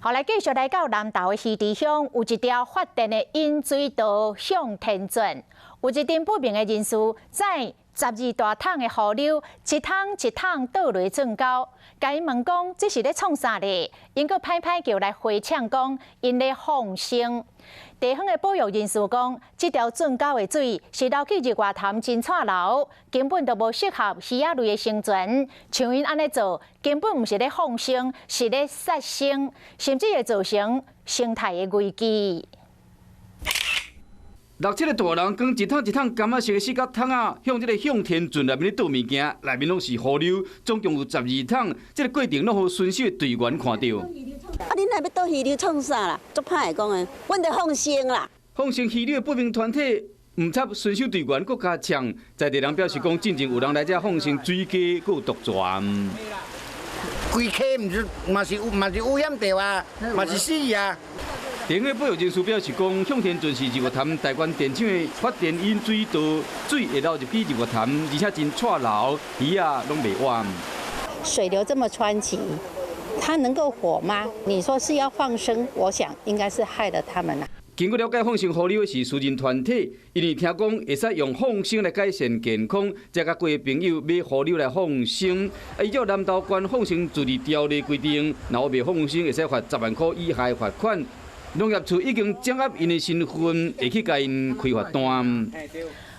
後來繼續來到南投的魚池鄉，有一條發電的引水道向天圳，有一陣不明的人士載12大桶的河流，一桶一桶倒落圳溝，共𪜶問講這是咧創啥咧？𪜶閣歹歹叫來回嗆講，𪜶咧放生。地方的保育人士講，這條圳溝的水是流去日月潭真蔡流，根本就無適合魚仔類的生存。像𪜶按呢做，根本毋是咧放生，是咧殺生，甚至會造成生態的危機。六七个大人扛一桶一桶柑仔色的四角桶仔，向這个向天圳內面咧倒物件，內面攏是河流，總共有12桶。這个過程攏予巡守的隊員看著。啊！恁若欲倒魚流創啥啦？足歹講的，阮著放生啦。放生魚流的不明團體毋插巡守隊員，閣共嗆。在地人表示講，進前有人來遮放生水雞，閣有毒蛇。規溪毋是嘛是有嘛是污染著啊，嘛是死啊。地方保育人士表示講，向天圳是日月潭大觀電廠的發電引水道，水會流入去日月潭，而且真蔡流，魚仔攏袂活。水流這麼湍急，它能夠活嗎？你說是要放生，我想應該是害了他們啦。經過了解，放生河流的是私人團體，因為聽講會使用放生來改善健康，才共幾個朋友買河流來放生。啊，依照南投縣放生自治條例規定，若欲放生會使罰10萬箍以下的罰款。農業處已經掌握𪜶的身份，會去共𪜶開罰單。